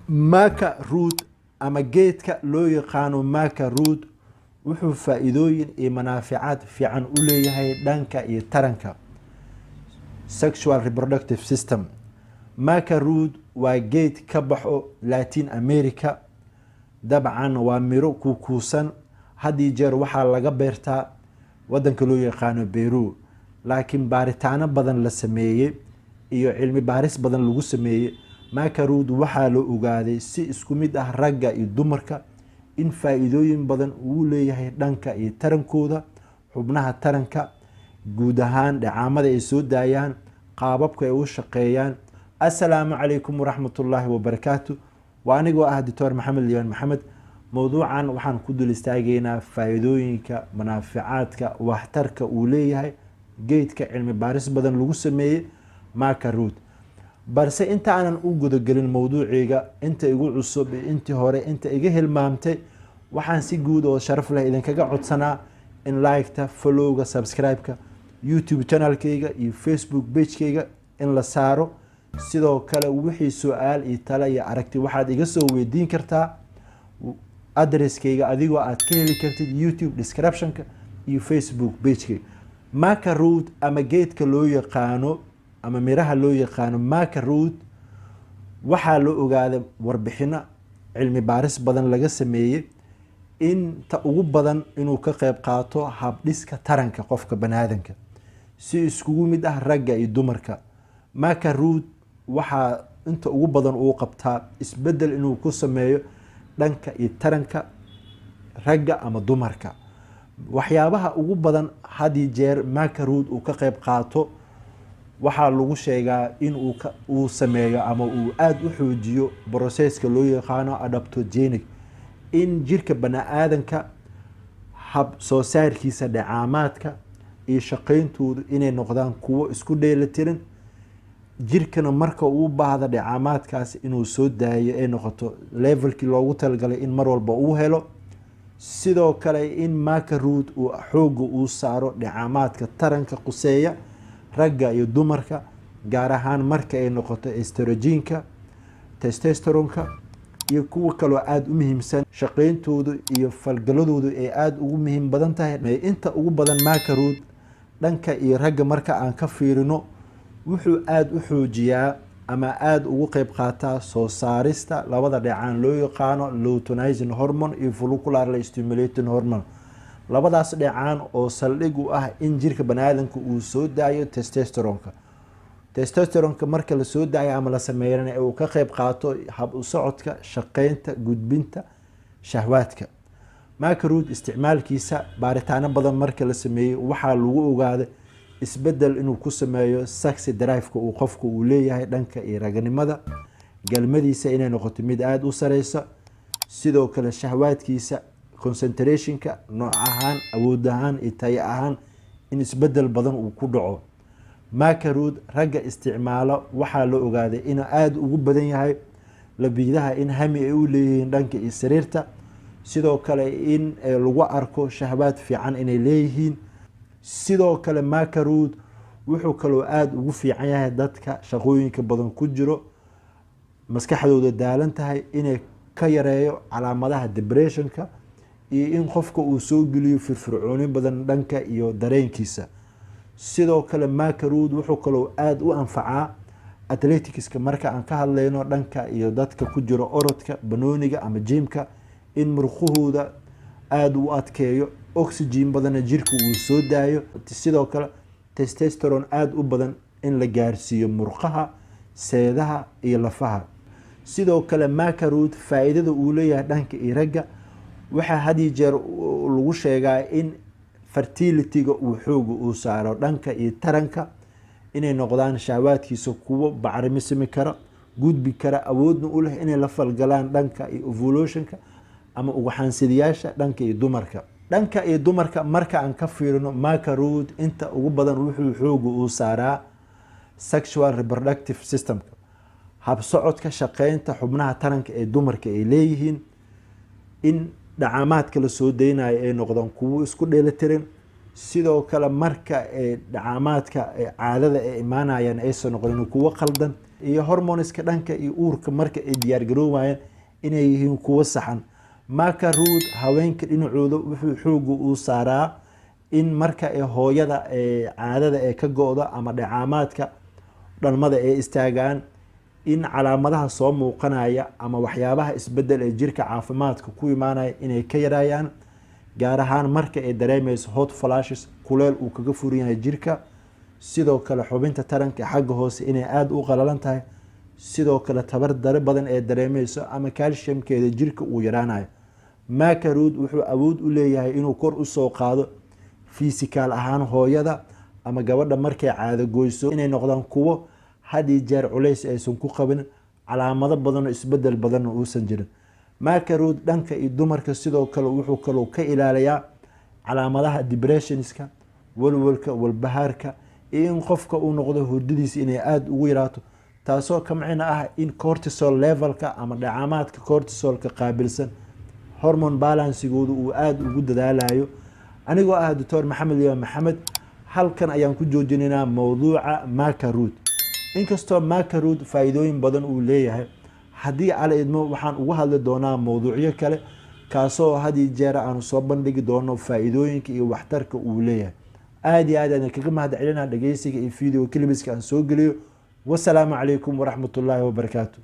Maca root ama geedka loo yaqaano maca root wuxuu faa-iidooyin iyo manaaficaad fiican u leeyahay dhanka iyo taranka, sexual reproductive system. Maca root waa geed ka baxo Latin America. Dabcan waa miro kukuusan. Had iyo jeer waxaa laga beertaa wadanka loo yaqaano Peru, laakiin baaritaano badan la sameeyey iyo cilmi baaris badan lagu sameeyey maca root waxaa la ogaaday si isku mid ah ragga iyo dumarka in faa-iidooyin badan uu leeyahay dhanka iyo tarankooda, xubnaha taranka guud ahaan, dhacaamada ay soo daayaan, qaababka ay u shaqeeyaan. Assalaamu calaykum waraxmatullaahi wabarakaatu. Waa anigoo ah Doctor Maxamed Liibaan Maxamed. Mowduucan waxaan ku dul istaagaynaa faa-iidooyinka, manaaficaadka, waxtarka uu leeyahay geedka cilmi baaris badan lagu sameeyey, maca root. Balse inta aanan u gudagelin mowduuciga, inta igu cusub iyo intii hore, inta iga hilmaamtay, waxaan si guud oo sharaf leh idinkaga codsanaa in like-ta, followga, subscribe-ka YouTube channelkayga iyo Facebook pagekayga in la saaro. Sidoo kale wixii su-aal iyo tale iyo aragti waxaad iga soo weydiin kartaa addresskayga, adigoo aad ka heli kartid YouTube descriptionka iyo Facebook pagekayga. Maca root ama geedka loo yaqaano ama miraha loo yaqaano maca root waxaa la ogaaday warbixino cilmi baaris badan laga sameeyey inta ugu badan inuu ka qeyb qaato habdhiska taranka qofka baniaadanka, si iskugu mid ah ragga iyo dumarka. Maca root waxaa inta ugu badan uu qabtaa isbedel inuu ku sameeyo dhanka iyo taranka ragga ama dumarka. Waxyaabaha ugu badan had iyo jeer maca root uu ka qeyb qaato waxaa lagu sheegaa in uu sameeyo ama uu aada u xoojiyo processka loo yaqaano adaptogenic, in jirka bani-aadanka hab soo saarkiisa dhacaamaadka iyo shaqeyntoodu inay noqdaan kuwo isku dheelitiran, jirkana marka uu baahda dhacaamaadkaas inuu soo daayo ay noqoto levelkii loogu talagalay in mar walba uu helo. Sidoo kale in maca root uu xooga uu saaro dhacaamaadka taranka quseeya ragga iyo dumarka, gaar ahaan marka ay noqoto estrogenka, testosteronka iyo kuwa kaloo aada u muhiimsan, shaqeyntoodu iyo falgaladoodu ay aada ugu muhiim badan tahay. Inta ugu badan maca root dhanka iyo ragga marka aan ka fiirino, wuxuu aada u xoojiyaa ama aada ugu qeyb qaataa soo saarista labada dhecaan loo yaqaano luteinizing hormone iyo follicular stimulating hormone, labadaas dhecaan oo saldhig u ah in jirka baniaadanka uu soo daayo testosteronka. Testosteronka marka la soo daayo ama la sameeyana uu ka qeyb qaato hab u socodka shaqeynta gudbinta shahwaadka. Maca root isticmaalkiisa baaritaano badan marka la sameeyey waxaa lagu ogaaday isbedel inuu ku sameeyo sex drive-ka uu qofka uu leeyahay dhanka iyo raganimada, galmadiisa inay noqoto mid aada u sareysa. Sidoo kale shahwaadkiisa concentrationka nooc ahaan, awood ahaan iyo tayo ahaan in isbedel badan uu ku dhaco. Maca root ragga isticmaalo waxaa la ogaaday inuu aada ugu badan yahay labiidaha in hami ay u leeyihiin dhanka iyo sariirta. Sidoo kale in lagu arko shahwaad fiican inay leeyihiin. Sidoo kale maca root wuxuu kaloo aada ugu fiican yahay dadka shaqooyinka badan ku jiro, maskaxdooda daalan tahay, inay ka yareeyo calaamadaha depressionka iyo in qofka uu soo geliyo firfircooni badan dhanka iyo dareenkiisa. Sidoo kale maca root wuxuu kaloo aada u anfacaa athleticska, marka aan ka hadlayno dhanka iyo dadka ku jiro orodka, banooniga ama gymka, in murqahooda aada u adkeeyo, oxygen badanna jirka uu soo daayo. Sidoo kale testosterone aada u badan in la gaarsiiyo murqaha, seedaha iyo lafaha. Sidoo kale maca root faa-iidada uu leeyahay dhanka iyo ragga waxaa had iyo jeer lagu sheegaa in fertilityga uu xooga uu saaro dhanka iyo taranka, inay noqdaan shahwaadkiisa kuwo bacrimismi kara, gudbi kara, awoodna u leh inay la falgalaan dhanka iyo ovulationka ama ugaxaansidayaasha dhanka iyo dumarka. Dhanka iyo dumarka marka aan ka fiirino, maca root inta ugu badan wuxuu xooga uu saaraa sexual reproductive systemka, habsocodka shaqeynta xubnaha taranka ee dumarka ay leeyihiin, in dhacaamaadka la soo daynayo ay noqdaan kuwo isku dheelitiran. Sidoo kale marka ay dhacaamaadka caadada ay imaanayaan aysan noqonin kuwo qaldan, iyo hormoneska dhanka iyo uurka marka ay diyaargaroobayaan inay yihiin kuwo saxan. Maca root haweenka dhinacooda wuxuu xooga uu saaraa in marka ay hooyada caadada ee ka go-do ama dhacaamaadka dhalmada ay istaagaan, in calaamadaha soo muuqanaya ama waxyaabaha isbedel ee jirka caafimaadka ku imaanaya inay ka yaraayaan, gaar ahaan marka ay dareemeyso hot flashes, kuleel uu kaga furan yahay jirka. Sidoo kale xubinta taranka xagga hoose inay aada u qalalan tahay. Sidoo kale tabar dare badan ee dareemeyso ama calciumkeeda jirka uu yaraanayo. Maca root wuxuu awood u leeyahay inuu kor usoo qaado physical ahaan hooyada ama gabadha markay caado goyso, inay noqdaan kuwo had iyo jeer culays aysan ku qabin, calaamado badan oo isbedel badanna uusan jirin. Maca root dhanka iyo dumarka sidoo kale wuxuu kaloo ka ilaaliyaa calaamadaha depressionska, walwalka, walbahaarka, iyo in qofka uu noqdo hurdadiisa inay aada ugu yaraato, taasoo ka micno ah in cortisol levelka ama dhacaamaadka cortisolka qaabilsan hormone balancigooda uu aada ugu dadaalayo. Anigoo ah Doctor Maxamed Liya Maxamed, halkan ayaan ku joojinaynaa mowduuca maca root. Inkastoo maca root faa-iidooyin badan uu leeyahay, haddii Ala idmo waxaan ugu hadli doonaa mowduucyo kale, kaasoo had iyo jeer aanu soo bandhigi doono faa-iidooyinka iyo waxtarka uu leeyahay. Aada iyo aad aan kaga mahad celinaa dhegeysiga iyo video clipska aan soo geliyo. Wasalaamu calaykum waraxmatullaahi wabarakaatu.